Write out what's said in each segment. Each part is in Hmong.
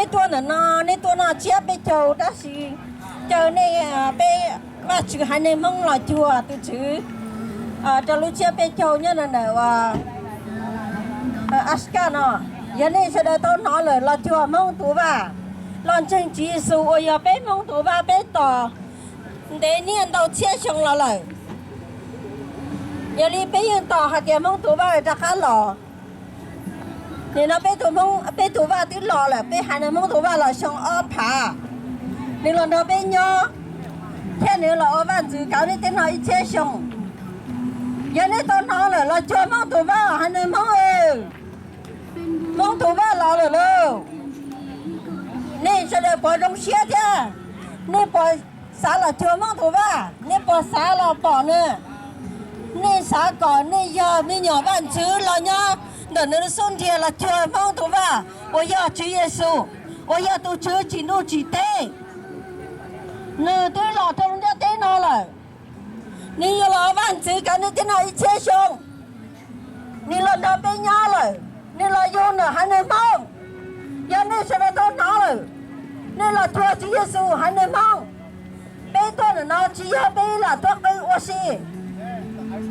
Nej tuaj ntawm no, nej tuaj noj tsiab peb caug, tab sis caw nej, peb Vajtswv haiv neeg Hmoob los cuag tus Tswv rau lub tsiab peb caug nyob ntawm Alaska no. Yog nej sawv daws tau hnov lawm los cuag Hmoob tus vaj, los ntseeg Tswv Yexus uas yog peb Hmoob tus vaj peb tos ntev niaj ntau txhiab xyoo los lawm. Yog li peb yeej tos hais tias Hmoob tus vaj rov qab los. Nim no peb tus Hmoob, peb tus vaj twb los lawm, peb haiv neeg Hmoob tus vaj los xyoo ob phav. Nws los nrog peb nyob, thiab nws los ua vaj ntxwv kav ntiaj teb no ib txhiab xyoo. Yog nej tau hnov lawm los cuag Hmoob tus vaj, haiv neeg Hmoob, Hmoob tus vaj los lawm lauj. Nej sawv daws puas zoo siab thiab? Nej puas xav los cuag Hmoob tus vaj? Nej puas xav los pom nws? Nej xav kom nej yog me nyuam vaj ntxwv los nyob ntawm nws lub xub ntiag los cuag Hmoob tus vaj uas yog Tswv Yexus, uas yog tus Tswv tsim ntuj tsim teb. Nws twb los rau ntiaj teb no lawm. Nws yuav los vaj ntxwv kav ntiaj teb no ib txhiab xyoo. Nws los nrog peb nyob lawm, nws los yug nws haiv neeg Hmoob. Yog nej sawv daws tau hnov lawm, nej los cuag Tswv Yexus, haiv neeg Hmoob. Peb tuaj ntawm no tsis yog peb lam tuaj qw ua si.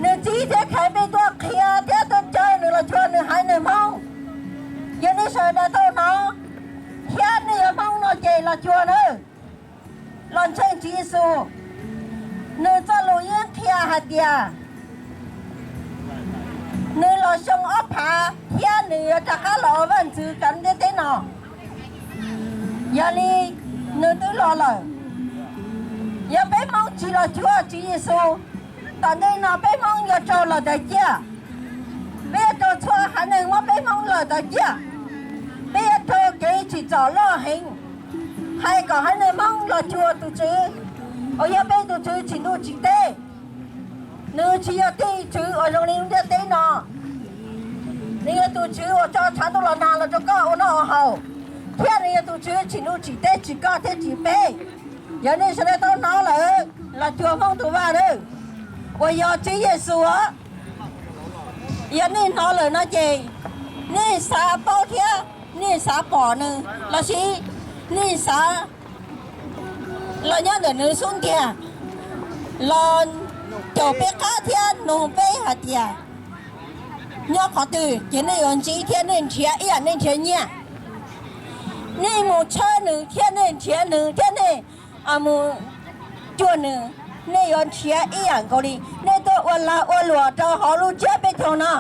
Nws txib thiab khaiv peb tuaj qhia thiab tuaj caw nws los cuag nws haiv neeg Hmoob. Yog nej sawv daws tau hnov thiab nej yog Hmoob no ces los cuag nws, los ntseeg Tswv Yexus. Nws txoj lus yeej qhia hais tias nws los xyoo ob phav thiab nws yuav rov qab los ua vaj ntxwv kav ntiaj teb no. Yog li nws twb los lawm. Yog peb Hmoob tsis los cuag Tswv Yexus, tom ntej no peb Hmoob yuav raug lawm taws ciaj. Peb yuav raug txhua haiv neeg muab peb Hmoob lawm taws ciaj. Peb yuav raug kev tsim txom loj heev. Hais kom haiv neeg Hmoob los cuag tus Tswv uas yog peb tus Tswv tsim ntuj tsim teb. Nws tsis yog tib tswv uas zoo li ntiaj teb no. Nws yog tus Tswv uas tso tshav ntuj los nag los rau koj ua noj ua haus, thiab nws yog tus Tswv tsim ntuj tsim teb tsim koj thiab tsim peb. Yog nej sawv daws tau hnov lawm, los cuag Hmoob tus vaj lawm, uas yog Tswv Yexus os. Yog nej hnov lawm no ces nej xav paub thiab nej xav pom nws lossis nej xav los nyob ntawm nws xub ntiag, los caum peb qab thiab nug peb hais tias nyob qhov twg ces nej yuav ntsib thiab nej nrhiav ib yam nej nrhiav nyiaj. Nej mus tshawb nws thiab nej nrhiav nws thiab nej mus cuag nws, nej yuav nrhiav ib yam nkaus li. Nej tuaj ua lag ua luam rau hauv lub tsiab peb caug no.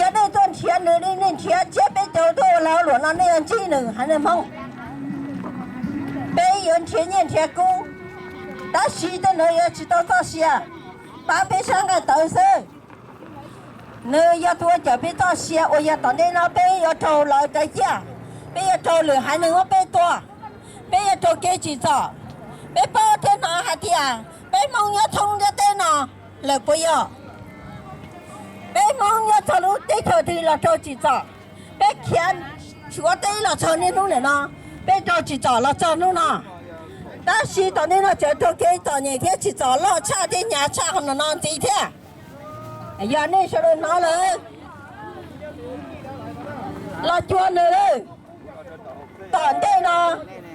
Yog nej tuaj nrhiav nws li nej nrhiav tsiab peb caug tuaj ua lag ua luam no nej yuav ntsib nws haiv neeg Hmoob. Peb yuav nrhiav nyiaj nrhiav kub, tab sis tej ntawd yuav tsis tau txoj sia, pab peb sab nqaij tawv xwb. Nws yog tus ua cawm peb txoj sia uas yog tom ntej no peb yuav raug lawv taws ciaj, peb yuav raug lwm haiv neeg muab peb tua, peb yuav raug kev tsim txom. Peb paub thiab hnov hais tias peb Hmoob nyob thoob ntiaj teb no lawm puas yog? Peb Hmoob nyob txog lub teb chaws twg los raug tsim txom. Peb khiav Suav teb los txog niaj hnub nim no, peb raug tsim txom los txog hnub no. Tab sis tom ntej no tseem raug kev txom nyem thiab tsim txom loj tshaj thiab hnyav tshaj qhov no no ntxiv thiab. Yog nej sawv daws hnov lawm, los cuag nws lawm. Tom ntej no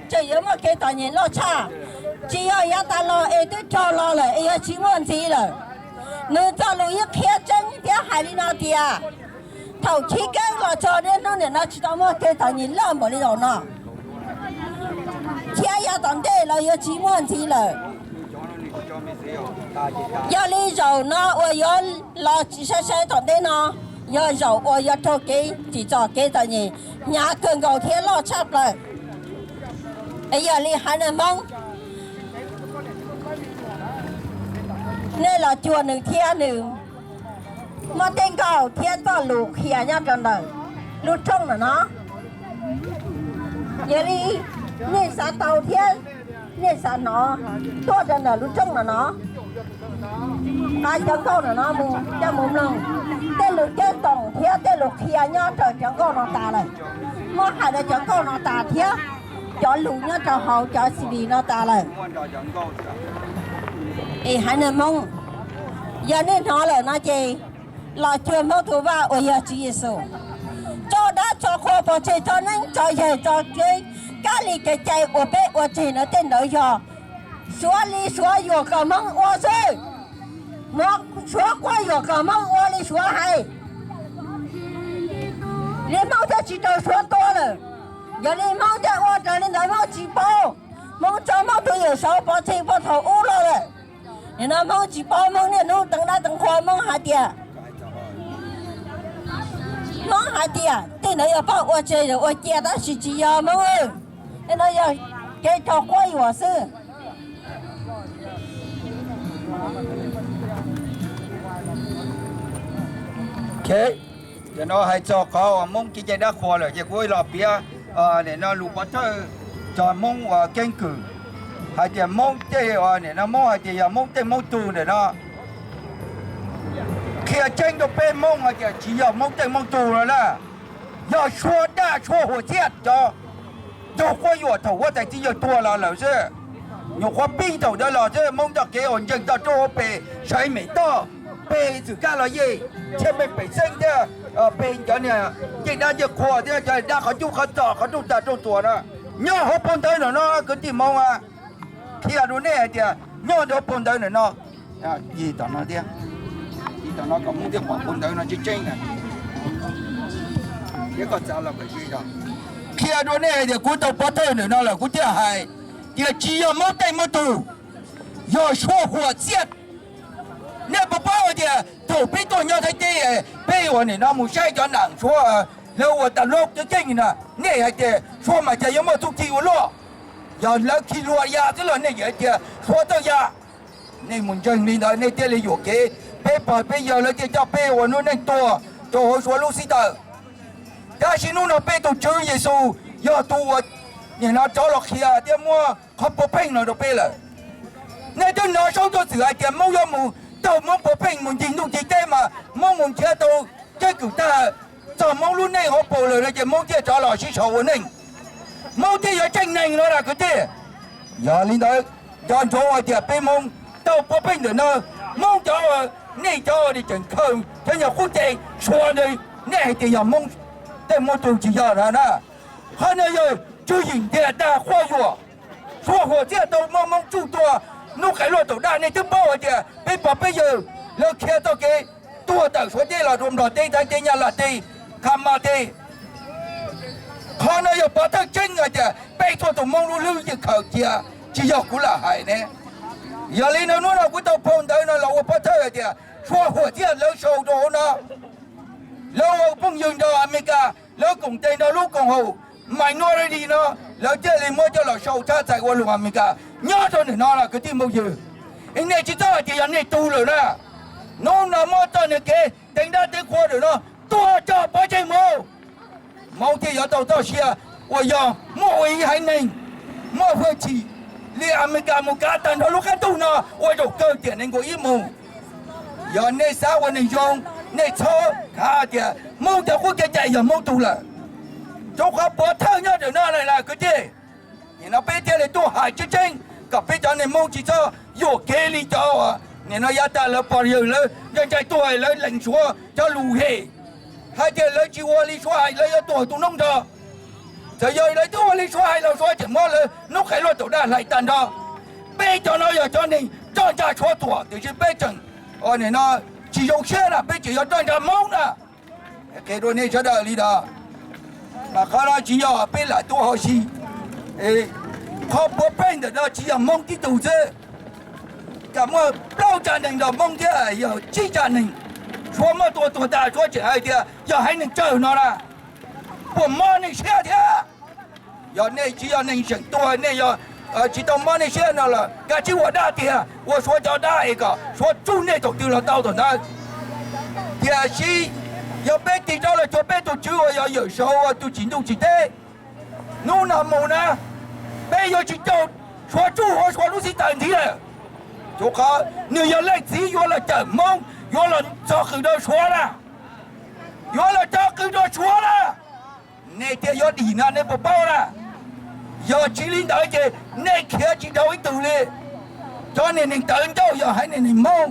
tseem yuav muaj kev txom nyem loj tshaj, tsis yog yav tas los es twb raug los lawm es yuav tsis muaj ntxiv lawm. Nws txoj lus yeej qhia tseeb thiab hais li no tias thaum chiv keeb los txog niaj hnub nim no tsis tau muaj kev txom nyem loj npaum li zaum no, thiab yav tom ntej los yuav tsis muaj ntxiv lawm. Yog li zaum no uas yuav los tsis sai sai tom ntej no, yog zaum uas yuav raug kev tsim txom kev txom nyem hnyav kawg nkaus thiab loj tshaj plaws. Es yog li haiv neeg Hmoob, nej los cuag nws thiab nws muaj tej nkauj thiab txoj lus qhia nyob rau ntawm lub rooj ntawm no. Yog li nej xav tau thiab nej xav hnov, tuaj rau ntawm lub rooj ntawm no, nqa cov nkauj ntawm no mus coj mus mloog. Tej lus ceeb toom thiab tej lus qhia nyob rau cov nkauj no tas lawm. Muab hais rau cov nkauj no tas thiab cov lus nyob rau hauv cov C D no tas lawm. Es haiv neeg Hmoob, yog nej hnov lawm no ces los cuag Hmoob tus vaj uas yog Tswv Yexus. Txoj dab tso qhua pov tseg tso neeb tso yaig tso kev kab li kev cai uas peb ua tseg na, tej ntawd yog suav li suav yuam kom Hmoob ua xwb. Suav quab yuam kom Hmoob ua li suav hais, li Hmoob thiaj tsis raug suav tua lawm. Yog li Hmoob thiaj ua raws li ntawd, Hmoob tsis paub, Hmoob tso Hmoob tus yawm saub pov tseg puag thaum ub los lawm. Nim no Hmoob tsis paub, Hmoob niaj hnub teev dab teev qhua, Hmoob hais tias, Hmoob hais tias tej ntawd yog pab ua tseg ua cia, tab sis tsis yog Hmoob, tej no yog kev raug quab yuam xwb. Ces no hais txog qhov uas Hmoob kev cai dab qhuas lawm ces kuv los piav nim no lus pov thawj txog Hmoob uas keeb kwm, hais tias Hmoob tej, nim no Hmoob hais tias yog Hmoob tej Hmoob tug ntawm no. Qhia tseeb rau peb Hmoob hais tias tsis yog Hmoob tej Hmoob tug no na, yog suav daj suav huam txiaj cov raug quab yuam thaum huab tais txiv yawg tuag los lawm xwb. Nyuam qhuav pib thaum ntawd los xwb, Hmoob txoj kev uas ntseeg toj roob hauv pes, saiv mem toj, pes txwm kab los yej, thiab pes pem xeeb thiab, pes cov niag ncej dab ncej qhua thiab cov dab qhov cub qhov txos qhov rooj tag rooj tuas na, nyob hauv paus ntawv ntawm no kwv tij Hmoob a. Qhia rau nej hais tias nyob hauv paus ntawv ntawm no, tom no thiab, tom no kom Hmoob thiaj pom paus ntawv no tseeb tseeb na. Qhia rau nej hais tias kuv tau pov thawj ntawm no lawm kuv thiaj hais tias tsis yog Hmoob tej Hmoob tug, yog suav huam txiaj. Nej puas paub hais tias thaum peb tuaj nyob Thaib teb, peb uas nim no mus saib cov nam suav, lawv ua tas loj tseeb tseeb na, nej hais tias suav mas cas yuav muaj txuj ci ua luaj, yog lawv khi lua ya xwb los nej hais tias suav txawj ya. Nej mus ntseeg li ntawd nej thiaj li yuam kev. Peb pog peb yawg lawv thiaj coj peb ua lub neej tuag rau hauv suav lub xib taws. Tab sis hnub no peb tus Tswv Yexus yog tus uas nim no rov los qhia thiab muab qhov puav pheej no rau peb lawm. Nej twb hnov Saub Tuaj Txwm hais tias Hmoob yuav mus taug Hmoob puav pheej mus ncig ntuj ncig teb mas Hmoob mus nrhiav tau keeb kwm tag, txog Hmoob lub neej hauv paus lawm no ces Hmoob thiaj rov los sib sau ua neej, Hmoob thiaj yuav tseeb neeg no na kwv tij. Yog li ntawd, nco ntsoov hais tias peb Hmoob tau puav pheej ntawm no, Hmoob cov, nej cov uas tseem khaws cov nyuag qub ce suav ntawd, nej hais tias yog Hmoob tej Hmoob tug tsis yog na. Qhov no yog tswv yim ntiag tag quab yuam, suav huam txiaj tau muab Hmoob tsuj tua, hnub qais luaj taum daj. Nej twb paub hais tias peb pog peb yawg lawv khiav txoj kev tuag tawm Suav teb los rau Nplog teb, Thaib teb, Nyab Laj teb, Qhab Mab teb. Qhov no yog pov thawj tseeb hais tias peb txhua tus Hmoob lub hlwb yeej khaws cia, tsis yog kuv lam hais ne. Yog li no hnub no kuv tau phau ntawv no los ua pov thawj hais tias suav huam txiaj lawv sau rau hauv no, lawv ua phooj ywg nrog Amelikas, lawv koom tes nrog lub koom haum minority no, lawv thiaj li muab coj los sau tshab txhais ua lus Amelikas nyob rau ntawm no los kwv tij Hmoob ywg. Nej tsis txhob hais tias yog nej tug lawm na. Hnub no muab txoj niag kev teev dab teev qhua ntawm no tuag tso pov tseg mus. Hmoob thiaj yuav tau txoj sia uas yog muaj ua ib haiv neeg muaj hwj chim li Amelikas mus kav tag nrho lub qab ntuj no ua zaum kawg tiam nees nkaum ib mus. Yog nej xav ua neeg zoo, nej txhob khav tias Hmoob cov qub kev cai yog Hmoob tug lawm. Rau qhov pov thawj nyob ntawm no lawm kwv tij. Nim no peb thiaj li tuaj hais tseeb tseeb kom peb cov neeg Hmoob tsis txhob yuam kev li cov uas nim no yav tas lawv pog yawg lawv ntshai ntshai tuag lawv lees suav cov lus hem hais tias lawv tsis ua li suav hais lawv yuav tuag tu noob nrog. Txawm yog lawv twb ua li suav hais los suav tseem muab lawv hnub qais luaj taum daj hlais tag nrho. Peb cov no yog cov neeg roj ntsa suav tuam tiam sis peb tseem, nim no tsis zoo siab na, peb tseem yog roj ntsa Hmoob na. Qhia rau nej sawv daws li ntawd. Mas qhov no tsis yog peb lam tuaj ho si. Qhov puav pheej ntawm no tsis yog Hmoob tib tug xwb, kam muaj plaub tsa neeg nrog Hmoob thiab yog tsib tsa neeg. Suav muab tua tuag tas suav tseem hais tias yog haiv neeg tsawg no na. Puas mob nej siab thiab? Yog nej tsis yog neeg tseem tuag, nej yog tsis tau mob nej siab no los kav tsij ua dab tiag, ua suav cov dab es kom suav tsuj nej thaum twg los tau thaum ntawd. Tiam sis yog peb tig rov los cuag peb tus tswv uas yog yawm saub ua tus tsim ntuj tsim teb, hnub no mus na, peb yuav tsis caum suav tsuj hauv suav lub xib taws ntxiv lawm. Rau qhov nws yog leej txiv yuav los cawm Hmoob, yuav los txo qws rau suav na, yuav los txo qws rau suav na, nej thiaj yuav dim no nej puas paub na. Yog tsis li ntawd ces nej khiav tsis dhau ib tug li. Cov niag neeg tawv ncauj yog haiv neeg Hmoob.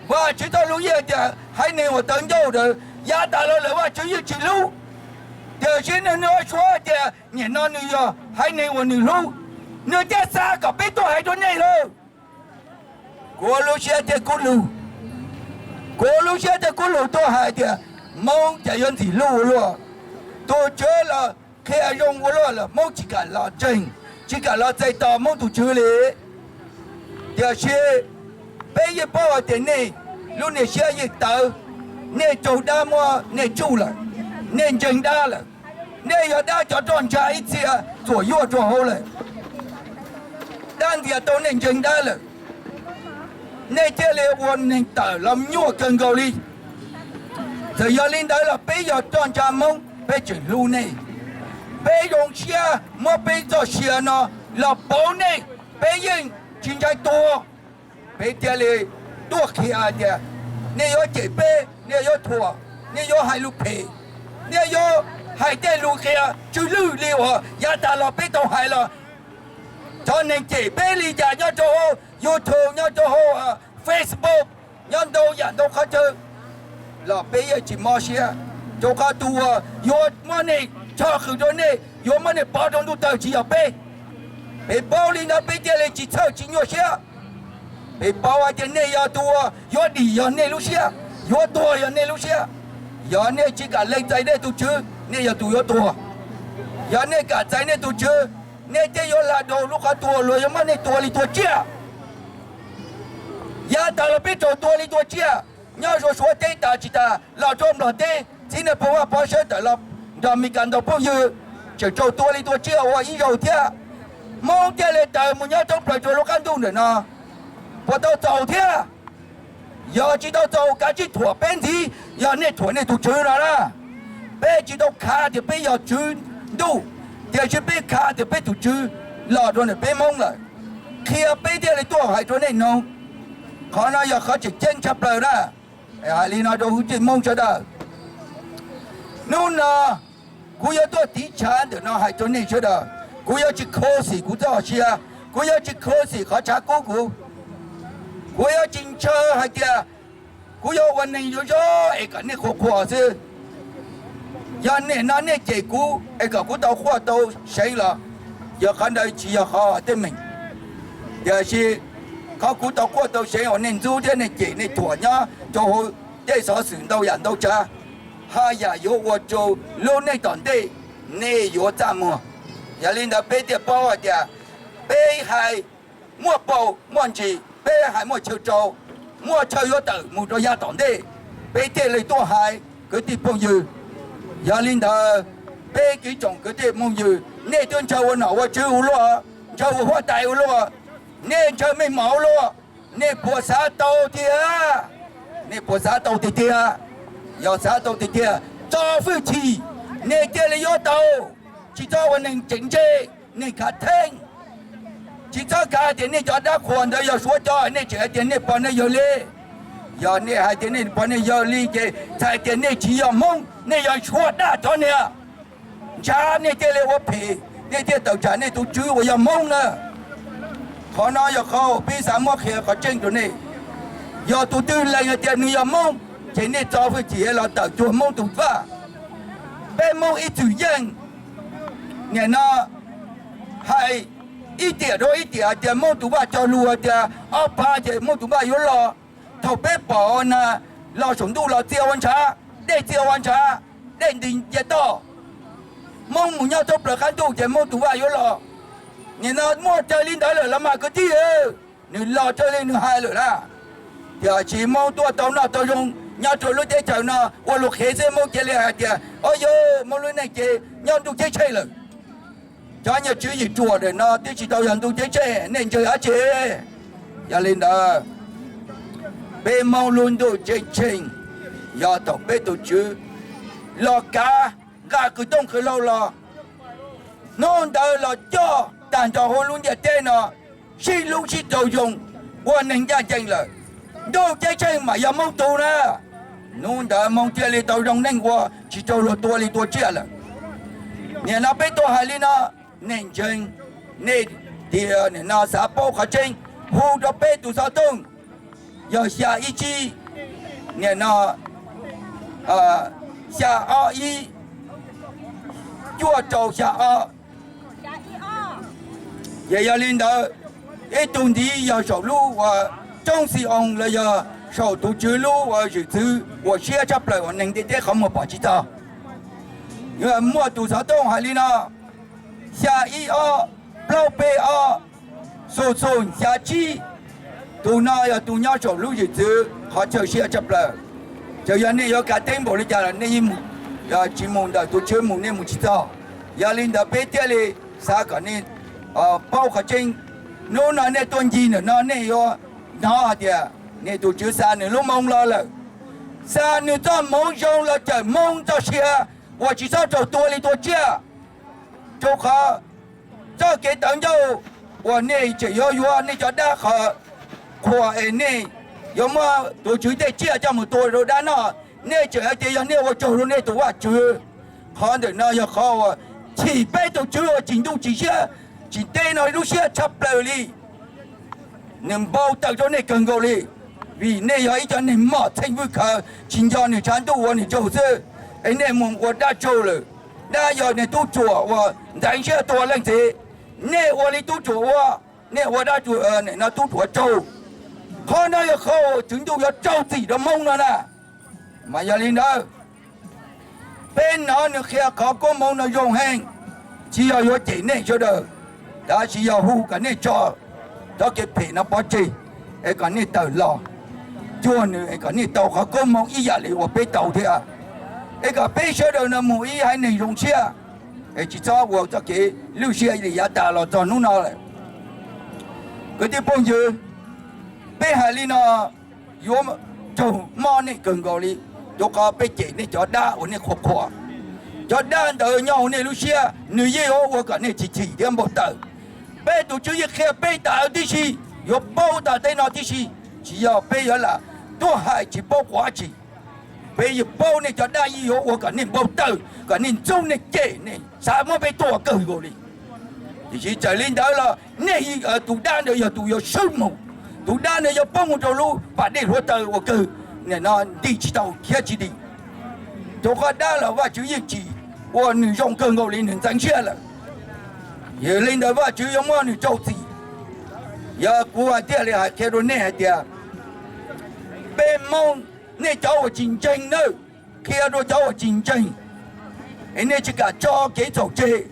Vajtswv txoj lus yeej tias haiv neeg uas tawv ncauj ntawd yav tas los lawm Vajtswv yeej tsis hlub. Tiam sis nws, nws ua suav tias nim no nws yog haiv neeg uas nws hlub, nws thiaj xa kom peb tuaj hais rau nej lawm. Kuv lub siab thiaj kub lug, kuv lub siab thiaj kub lug tuaj hais tias Hmoob cas yuav ntxim hlub ua luaj. Tus Tswv los qhia zoo ua luaj los Hmoob tsis kam los ntseeg, tsis kam los txais tos Hmoob tus Tswv li. Tiam sis peb yeej paub hais tias nej lub niag siab yeej tawv, nej raug dab muab nej tsuj lawm, nej ntseeg dab lawm, nej yog dab cov roj ntsha ib txhia txuam yuaj rau hauv lawm, dab ntias tau nej ntseeg dab lawm, nej thiaj li ua neeg tawm los nyuaj kawg nkaus li. Txawm yog li ntawd los peb yog roj ntsha Hmoob peb tseem hlub nej, peb zoo siab muab peb txoj sia no los pauv nej, peb yeej tsis ntshai tuag. Peb thiaj li tuaj qhia hais tias nej yuav cem peb, nej yuav thuam, nej yuav hais lus phem, nej yuav hais tej lus qhia tsw lwj li uas yav tas los peb tau hais los, cov neeg cem peb li cas nyob rau hauv YouTube, nyob rau hauv Facebook, nyob ntau yam ntau qhov chaw los peb yeej tsis mob siab, rau qhov tus uas yuav muab nej tshoj qhwv rau nej, yuav muab nej pov rau ntuj tawg tsis yog peb. Peb paub li ntawd peb thiaj li tsis txhawj tsis nyuaj siab. Peb paub hais tias nej yog tus uas yuav dim yog nej lub siab, yuav tuag yog nej lub siab. Yog nej tsis kam lees txais nej tus Tswv, nej yog tus yuav tuag. Yog nej kam txais nej tus Tswv, nej thiaj yuav hla dhau lub qhov tuag, luag yuav muab nej tua li tua tsiaj. Yav tas los peb raug tua li tua tsiaj, nyob Suav teb tas tsis tas los rau Nplog teb, txiv Nais Phoo Vaj Pov sawv tawm los nrog Mes Kas ntaus phooj ywg, tseem raug tua li tua tsiaj ua ib zaug thiab. Hmoob thiaj li tawm mus nyob thoob plaws rau lub qab ntuj ntawm no. Puas tau txaus thiab? Yog tsis tau txaus kav tsij thuam peb ntxiv, yog nej thuam nej tus Tswv no na. Peb tsis tau khav tias peb yog Tswv Ntuj, tiam sis peb khav tias peb tus Tswv los rau ntawm peb Hmoob lawm, qhia peb thiaj li tuaj hais rau nej mloog. Qhov no yog qhov tseem ceeb tshaj plaws na. Hais li no rau kwv tij Hmoob sawv daws. Hnub no kuv yuav tuaj tiv tshav ntawm no hais rau nej sawv daws. Kuv yuav tsis khuv xim kuv txoj sia, kuv yuav tsis khuv xim qhov tshav kub kuv. Kuv yuav tsis ntshaw hais tias kuv yuav ua neeg zoo zoo es kom nej qhuas qhuas xwb. Yog nim no nej cem kuv es kom kuv tau quaj tau seev los, yog qhov ntawd tsis yog qhov teeb meem. Tiam sis qhov kuv tau quaj tau seev uas nej ntxub thiab nej cem nej thuam nyob rau hauv tej xov xwm ntau yam ntau tsav, haj yam yuav ua rau lub neej tom ntej nej yuav txaj muag. Yog li ntawd peb thiaj paub hais tias peb hais muaj paus muaj ntsis, peb hais muaj chaw rau, muaj chaw yuav tawm mus rau yav tom ntej, peb thiaj li tuaj hais kwv tij phooj ywg. Yog li ntawd, peb kev tsoom kwv tij phooj ywg, nej twb ntshaw ua nom ua tswv ua luaj, ntshaw ua huab tais ua luaj, nej ntshaw mej mom ua luaj, nej puas xav tau tiag? Nej puas xav tau tiag tiag? Yog xav tau tiag tiag, txo hwj chim, nej thiaj li yuav tau. Tsis txhob ua neeg tseem ntse, neeg khav theeb. Tsis txhob khav tias nej cov dab qhuas ntawd yog Suav cov, nej tseem hais tias nej pog nej yawg li. Yog nej hais tias nej pog nej yawg li ces txhais tias nej tsis yog Hmoob, nej yog Suav dab cov niag. Ntshav nej thiaj li ua phem, nej thiaj tawm tsam nej tus Tswv uas yog Hmoob na. Qhov no yog qhov peb xav muab qhia qhov tseeb rau nej. Yog tus twg lees hais tias nws yog Hmoob, ces nej txo hwj chim los tawm cuag Hmoob tus vaj. Peb Hmoob ib txwm yeej, nim no hais ib tiam rau ib tiam hais tias Hmoob tus vaj cog lus hais tias ob phav ces Hmoob tus vaj yuav los. Thaum peb pom na, los saum ntuj los txia ua ntshav, dej txia ua ntshav, dej nti ncia toj. Hmoob mus nyob thoob plaws qab ntuj ces Hmoob tus vaj yuav los. Nim no muaj raws li ntawd lawm los mas kwv tij, nws los raws li nws hais lawm na. Tiam sis Hmoob tuaj tau noj tau zoo nyob rau lub teb chaws no ua luag qhev xwb Hmoob cia li hais tias, o yog Hmoob lub neej ces nyob ntuj ceeb tsheej lawm. Cov nyuag tswv yim ruam ntawm no twb tsis tau yog ntuj ceeb tsheej, nej ntseeg dab tsi? Yog li ntawd, peb Hmoob lub ntuj ceeb tsheej yog thaum peb tus Tswv los kav nqa qws tooj qws hlau los, hnub ntawd los coj tag nrho hauv lub ntiaj teb no sib hlub sib raug zoo ua neeg ncaj ncees lawm. Ntuj ceeb tsheej mas yog Hmoob tug na. Hnub ntawd Hmoob thiaj li tau zoo neej ua tsis raug luag tua li tua tsiaj lawm. Nim no peb tuaj hais li no, nej ntseeg, nej tias nim no xav paub qhov tseeb, hu rau peb tus xov tooj yog xya ib tsib, nim no xya ob ib, cuaj rau xya ob. Ces yog li ntawd, ib tug ntxiv yog saum lub uas roob Xi-oos los yog saum tus Tswv lub uas zwm txwv uas siab tshaj plaws uas neeg ntiaj teb qhov muag pom tsis txog. Muaj tus xov tooj hais li no: xya ib ob, plaub peb ob, xu xu xya tsib. Tus no yog tus nyob saum lub zwm txwv qhov chaw siab tshaj plaws. Txawm yog nej yuav kav teb npaum li cas los nej yeej tsis mus ntawm tus Tswv mus, nej mus tsis txog. Yog li ntawd peb thiaj li xav kom nej paub qhov tseeb. Hnub no nej tuaj ncig ntawm no nej yuav hnov hais tias nej tus Tswv xa nws lub moo los lawm, xa nws txoj moo zoo los cawm Hmoob txoj sia uas tsis txhob raug tua li tua tsiaj. Rau qhov txoj kev tawv ncauj uas nej tseem yuav yuav nej cov dab qhov qhuas es nej yuav muab tus Tswv tej tsiaj coj mus tua rau dab noj, nej tseem hais tias yog nej ua tsaug rau nej tus Vajtswv. Qhov ntawm no yog qhov uas chim peb tus Tswv uas tsim ntuj tsim siab, tsim teb no lub siab tshaj plaws li. Nws npau taws rau nej kawg nkaus li, vim nej yog ib cov neeg mom txheej vwj khawv tsis nco nws tshav ntuj ua nws tsaug xwb, es nej mus ua dab tsaug lawm. Dab yog niag tub ruam uas ntxeev siab tua leej txiv, nej ua li tub ruam ua, nej ua dab tub ruam tsaug. Qhov no yog qhov uas tswv ntuj yuav rau txim rau Hmoob no na. Mas yog li ntawd, peb hnov nws qhia qhov koob hmoov no zoo heev, tsis yog yuav cem nej sawv daws, tab sis yog hu kom nej tso txoj kev phem no pov tseg, es kom nej tawm los cuag nws, es kom nej tau qhov koob hmoov ib yam li uas peb tau thiab, es kom peb sawv daws no mus ib haiv neeg zoo siab, es tsis txhob ua txoj kev lwj siab li yav tas los txog hnub no lawm. Kwv tij phooj ywg, peb hais li no yuav raug mob nej kawg nkaus li, rau qhov peb cem nej cov dab uas nej qhuas qhuas. Cov dab ntawd nyob hauv nej lub siab, nws yeej yuav ua kom nej chim chim thiab npau taws. Peb tus Tswv yeej qhia peb tas tib si, yuav paub tas tej no tib si, tsis yog peb yuav lam tuaj hais tsis paub quav tsi. Peb yeej paub nej cov dab yeej yuav ua kom nej npau taws, kom nej ntxub nej cem, nej xav muab peb tua kawg nkaus li. Tiam sis txawm li ntawd los nej, tus dab ntawd yog tus yuav swb mus, tus dab ntawd yuav poob mus rau lub pas dej hluav taws uas kawg no nti tsis tau thiab tsis dim. Rau qhov dab los Vajtswv yeej tsim ua nws zoo kawg nkaus li, nws ntxeev siab lawm. Yog li ntawd Vajtswv yuav muab nws rau txim. Yog kuv hais thiaj li hais qhia rau nej hais tias, peb Hmoob, nej cov uas tsis ntseeg nawb, qhia rau cov uas tsis ntseeg, es nej tsis kam tso kev txhaum tseg.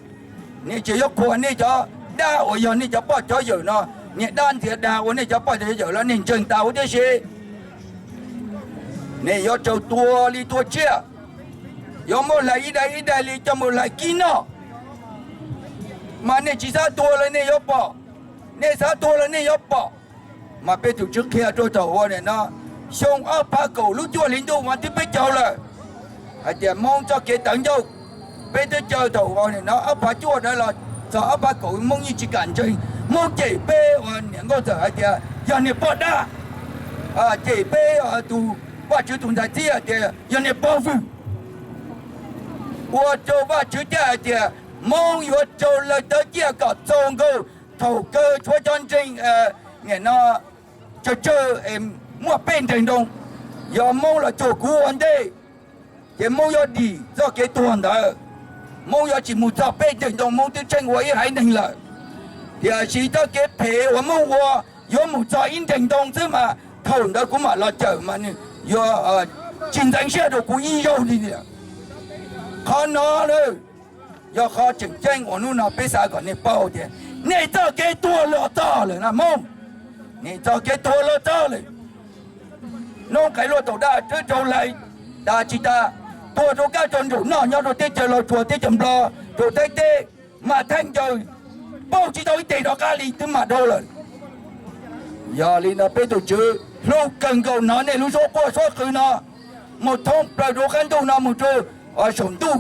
Nej tseem yuav qhuas nej cov dab uas yog nej cov poj cov yawm no, niag dab ntxias dag ua nej cov poj cov yawm los nej ntseeg tas huv tib si. Nej yuav raug tua li tua tsiaj, yuav muab hlais ib daim ib daim li coj mus hlais kib noj. Mas nej tsis xav tuag los nej yuav pom, nej xav tuag los nej yuav pom. Mas peb tus Tswv qhia rau thaum uas nim no xyoo ob phav kaum lub cuaj hli ntuj mas twb peb caug lawm, hais tias Hmoob txoj kev tawv ncauj. Peb twb caw thaum uas nim no ob phav cuaj ntawd los txog ob phav kaum Hmoob yeej tsis kam ntseeg, Hmoob cem peb uas niam nkauj txawm hais tias yog niag poj dab, cem peb tus Vajtswv tus ntxhais txib hais tias yog niag pov vwm. Ua rau Vajtswv thiaj hais tias Hmoob yuav raug lawv tawv ciaj kom txaus nkaus. Thaum kawg tshuav cov ntseeg nim no tsawg tsawg muaj peb nreeg ntoo, yog Hmoob los cuag kuv ua ntej, ces Hmoob yuav dim txoj kev tuag ntawd. Hmoob yuav tsis mus txog peb nreeg ntoo, Hmoob twb tsheej ua ib haiv neeg lawm. Tiam sis txoj kev phem uas Hmoob ua yuav mus txog ib nreeg ntoo xwb mas thaum ntawd kuv mam los cawm mas nws yuav tsis ntxeev siab rau kuv ib zaug li tiag. Qhov no yog qhov tseem ceeb uas hnub no peb xav kom nej paub tias nej txoj kev tuag los txog lawm na Hmoob. Nej txoj kev tuag los txog lawm. Noob Qais Luaj Taum Daj twb raug hlais tas tsis tas, tuag rau kab rau nraum noj nyob rau teb chaws Los Tsuas, teb chaws Nplog, rau Thaib teb, mas theej ncaws pauj tsis tau ib teg rov qab li twb mam dhau lawm. Yog li no peb tus Tswv hlub kawg nkaus, hnov nej lub suab quaj suab qw no mus thoob plaws rau qab ntuj no mus rau saum ntuj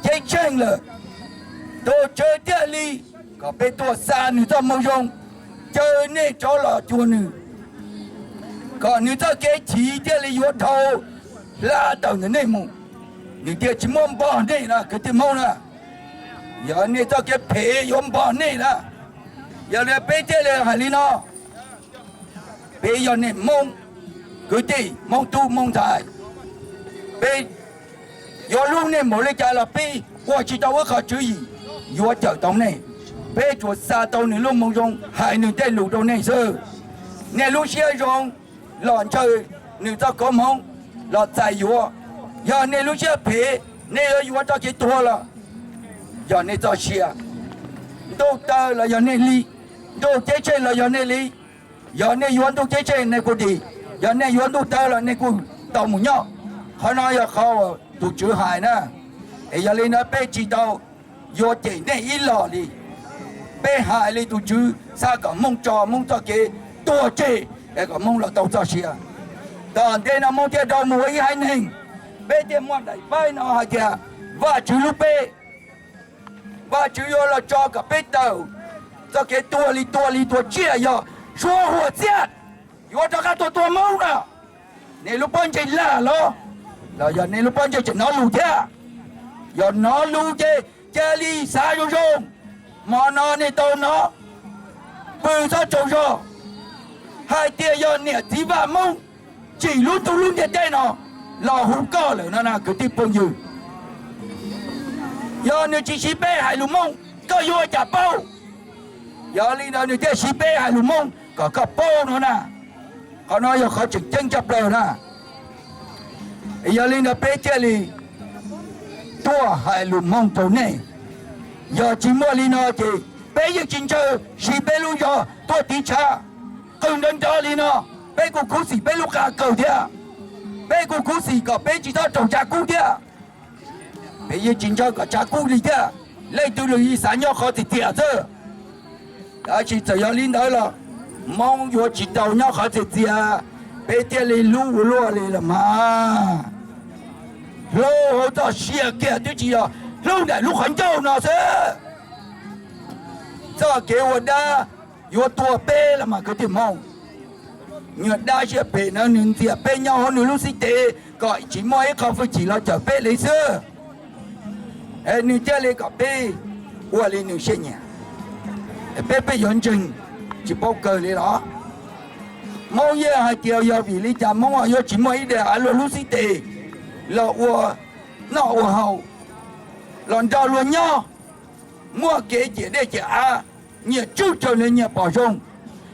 ceeb tsheej lawm. Tus Tswv thiaj li kom peb tuaj xa nws txoj moo zoo, caw nej rov los cuag nws, kom nws txoj kev chim thiaj li yuav dhau hla tawm ntawm nej mus. Nws thiaj tsis muab npog nej na kwv tij Hmoob na. Yog nej txoj kev phem yuav npog nej na. Yog li peb thiaj li hais li no, peb yog nej Hmoob kwv tij, Hmoob tub Hmoob ntxhais, peb yuav hlub nej npaum li cas los peb ua tsis tau wb qhov tswv yim yuav cawm tau nej. Peb tsuas xa tau nws lub moo zoo hais nws tej lus rau nej xwb. Nej lub siab zoo los ntshaw nws txoj koob hmoov los txais yuav. Yog nej lub siab phem, nej yuav yuav txoj kev tuag los yog nej txoj sia. Ntuj taw los yog nej li, ntuj ceeb tsheej los yog nej li. Yog nej yuav ntuj ceeb tsheej nej kuj dim, yog nej yuav ntuj taw los nej kuj tau mus nyob. Qhov no yog qhov uas tus Tswv hais na. Es yog li ntawd peb tsis tau yuav cem nej ib los li. Peb hais li tus Tswv xav kom Hmoob tso Hmoob txoj kev tuag tseg es kom Hmoob los tau txoj sia. Tom ntej no Hmoob thiaj rov mus ua ib haiv neeg. Peb thiaj muaj daim fawb no hais tias Vajtswv hlub peb. Vajtswv yuav los tso kom peb tawm txoj kev tuag li tuag li tuag tsiaj yog suab huam txiaj yuav rov qab tuaj tua Hmoob no. Nej lub pob ntseg lag los, los yog nej lub pob ntseg tseem hnov lus thiab? Yog hnov lus ces cia li xav zoo zoo. Hmo no nej tau hnov, pw txhob tsaug zog hais tias yog niam txiv Vaj Hmoob tsim lub ntuj lub ntiaj teb no los hu koj lawm no na kwv tij phooj ywg. Yog nws tsis siv peb hais lus Hmoob, koj yuav ua cas paub? Yog li ntawd nws thiaj siv peb hais lus Hmoob kom koj paub no na. Qhov no yog qhov tseem ceeb tshaj plaws na. Yog li ntawd peb thiaj li tuaj hais lus Hmoob rau nej. Yog tsis muaj li no ces peb yeej tsis ntshaw siv peb lub zog tuaj tiv tshav. Qw nrov nrov li no, peb kuj khuv xim peb lub qa kawg thiab. Peb kuj khuv xim kom peb tsis txhob raug tshav kub thiab. Peb yeej tsis ntshaw kom tshav kub li thiab. Leej twg los yeej xav nyob qhov txias txias xwb. Tab sis txawm yog li ntawd los Hmoob yuav tsis tau nyob qhov txias txias, peb thiaj li hlub ua luaj li los mas. Hlub hauv txoj sia kiag twb tsis yog hlub ntawm lub qhov ncauj no xwb. Txoj kev ua dab yuav tua peb los mas kwv tij Hmoob. Nyuag dab siab phem no nws ntxias peb nyob hauv nws lub xib tes kom tsis muaj ib qho hwj chim los cawm peb li xwb. Nws thiaj li kom peb ua li nws siab nyiam. Peb peb yuav ntseeg tsis paub kawg li los? Hmoob yeej hais tias yog vim li cas Hmoob yuav tsis muaj ib daim av luag lub xib tes los ua noj ua haus, los nrog luag nyob, muaj kev ciam dej ciam av, nyias tswj raws li nyias pom zoo,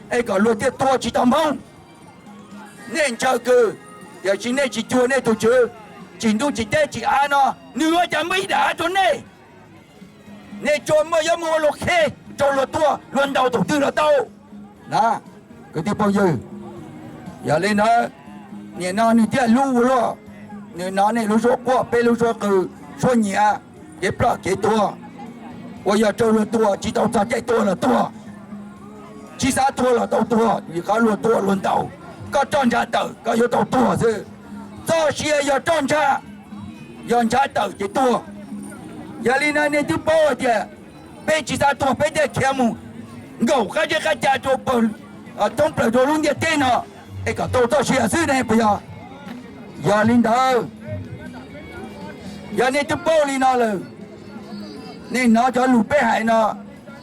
es kom luag thiaj tua tsis tau Hmoob. Nej ntshaw kawg, tiam sis nej tsis cuag nej tus Tswv tsim ntuj tsim teb tsim av no, nws ua cas muaj ib daim av rau nej? Nej tsuas muaj yuav muaj ua luag qhev rau luag tua luag ntaus thaum twg los tau na. Kwv tij phooj ywg, yog li ntawd, nim no nws thiaj hlub ua luaj. Nws hnov nej lub suab quaj, peb lub suab qw, suab nyiav, kev ploj kev tuag, uas yog raug luag tua tsis tau txog caij tuag los tuag, tsis xav tuag los tau tuag vim qhov luag tua luag ntaus. Koj roj ntsha tawm koj yuav tau tuag xwb. Txoj sia yog roj ntsha, yog ntshav tawm ces tuag. Yog li no nej twb paub hais tias peb tsis xav tuag peb thiaj khiav mus nkaum qab zeb qab ca rau pawg, thoob plaws rau lub ntiaj teb no, es kom tau txoj sia xwb ne puas yog? Yog li ntawd, yog nej twb paub li no lawm, nej hnov cov lus peb hais no,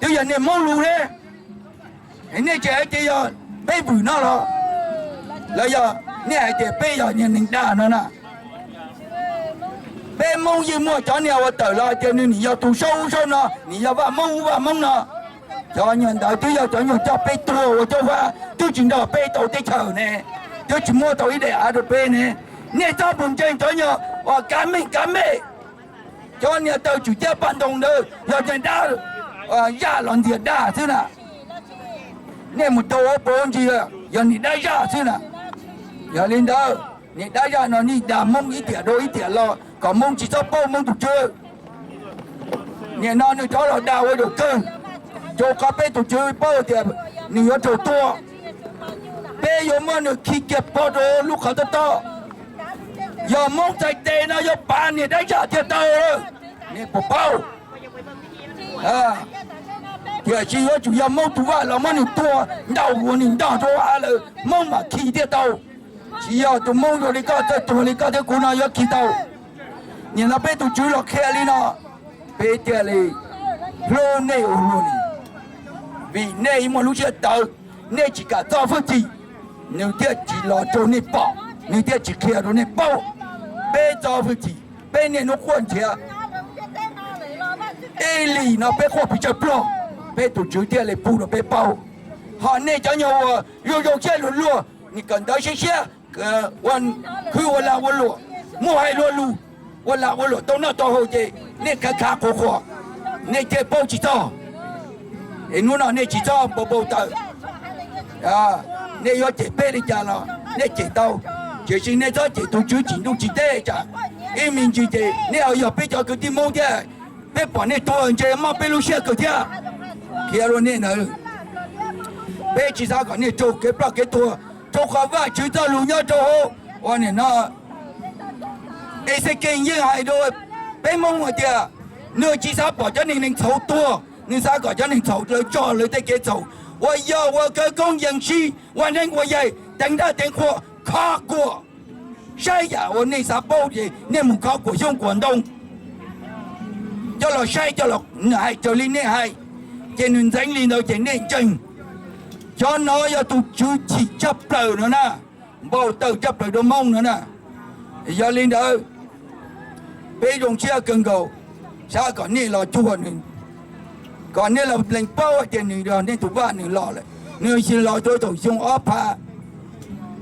twb yog nej Hmoob lus ne. Nej tseem hais tias yog peb vwm no los, los yog nej hais tias peb yog niag neeg dag no na? Peb Hmoob yeej muaj cov niag uas tawm los hais tias nws nim yog tus saub ub saub no, nim yog Vaj Hmoob ub Vaj Hmoob no. Cov nyuag ntawd twb yog cov nyuag coj peb tuag ua caub vab, twb tsis nrog peb tau teb chaws ne, twb tsis muab tau ib daim av rau peb ne. Nej txhob mus ntseeg cov nyuag uas kav meej kav mej, cov niag taw tswm ciab paj ntoos ntawd yog niag dab zaj los ntxias dag xwb na. Nej mus taug ua paus ntsis, yog niag dab zaj xwb na. Yog li ntawd, niag dab zaj no nws dag Hmoob ib tiam rau ib tiam los kom Hmoob tsis txhob paub Hmoob tus Tswv. Nim no nws rov los dag ua zaum kawg, rau qhov peb tus Tswv paub tias nws yuav raug tua. Peb yuav muab nws khi kiag pov rau lub qhov tob tob. Yog Hmoob txhais tes no yuav pav niag dab zaj thiaj tau. Nej puas paub? Tiam sis yuav tsum yog Hmoob tus vaj los muab nws tua ntaus ua nws ntog rau av lawm Hmoob mam khi thiaj tau. Tsis yog tus Hmoob zoo li koj txawj tuag li koj thiab kuv no yuav khi tau. Nim no peb tus Tswv los qhia li no, peb thiaj li hlub nej ua luaj li. Vim nej muaj lub siab tawv, nej tsis kam txo hwj chim, nws thiaj tsis los rau nej pom, nws thiaj tsis qhia rau nej paub. Peb txo hwj chim, peb niaj hnub quaj nrhiav Ib li no peb quaj pes tsawg pluag, peb tus Tswv thiaj li pub rau peb paub. Ho nej cov nyuag uas zoo zoo siab luag luag, nim kawm ntawv siab siab, ua khwv ua lag ua luam, muaj hais luag lus, ua lag ua luam tau noj tau haus ces nej khav khav qhuas qhuas, nej thiaj paub tsis txog. Es hnub no nej tsis txhob npau npau taws, nej yuav cem peb li cas los nej cem tau, tiam sis nej txhob cem tus Tswv tsim ntuj tsim teb tsam ib me ntsis ces nej ho yog peb cov kwv tij Hmoob thiab, peb pom nej tuag ntse mob peb lub siab kawg thiab. Qhia rau nej ntawd, peb tsis xav kom nej raug kev ploj kev tuag, rau qhov Vajtswv txoj lus nyob rau hauv ua nim no Exekees yeej hais rau peb Hmoob hais tias nws tsis xav pom cov neeg neeg txhaum tuag, nws xav kom cov neeg txhaum lawv tso lawv tej kev txhaum, uas yog ua khawv koob yees sib, ua neeb ua yaig, teev dab teev qhua, khov kuam. Saib yam uas nej xav paub ces nej mus khov kuam xyoob kuam ntoo, coj los saib coj los hais raws li nej hais, ces nws ntxeev li ntawd ces nej ntseeg. Cov no yog tus Tswv chim tshaj plaws no na, npau taws tshaj plaws rau Hmoob no na. Yog li ntawd, peb zoo siab kawg nkaus, xav kom nej los cuag nws, kom nej los lees paub hais tias nws yog nej tus vaj nws los lawm, nws los rau thaum xyoo ob phav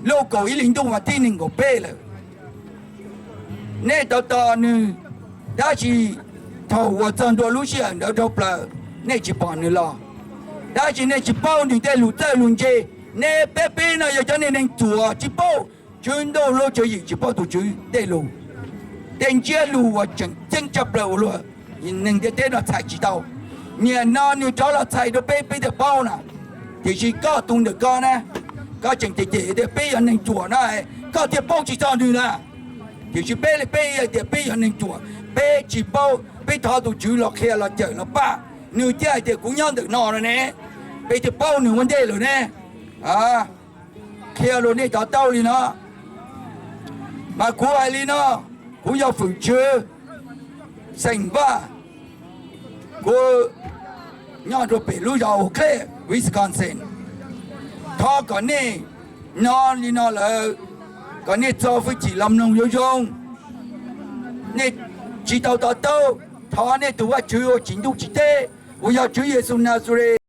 lub kaum ib hli ntuj vas thib nees nkaum peb lawm. Nej tos tos nws, tab sis thaum uas txog ntua lub sij hawm ntawd dhau plaws, nej tsis pom nws los, tab sis nej tsis paub nws tej lus txawj lus ntse. Nej peb peb no yog cov neeg neeg txuas tsis paub Tswv Ntuj lub tswv yim, tsis paub tus Tswv tej lus, tej ntsiab lus uas tseem ceeb tshaj plaws uas luag neeg ntiaj teb no txhais tsis tau. Niaj no nws rov los txhais rau peb, peb thiaj paub na. Tiam sis koj tus ntawm koj na, koj tseem cem cem tias peb yog neeg ruam na, koj thiaj paub tsis txog nws na. Tiam sis peb li peb hais tias peb yog neeg ruam, peb tsis paub, peb thov tus Tswv los qhia los cawm los pab, nws thiaj hais tias kuv nyob ntawm no no ne, peb thiaj paub nws ua ntej lawm ne. Qhia rau nej to taub li no. Mas kuv hais li no, kuv yog Fwm Tswv, xeem Vaj, kuv nyob rau pem lub zos Eau Claire, Wisconsin. Thov kom nej hnov li no lawm, kom nej txo hwj chim los mloog zoo zoo. Nej tsis tau to taub, thov nej tus Vajtswv uas tsim ntuj tsim teb, uas yog Tswv Yexus Nazares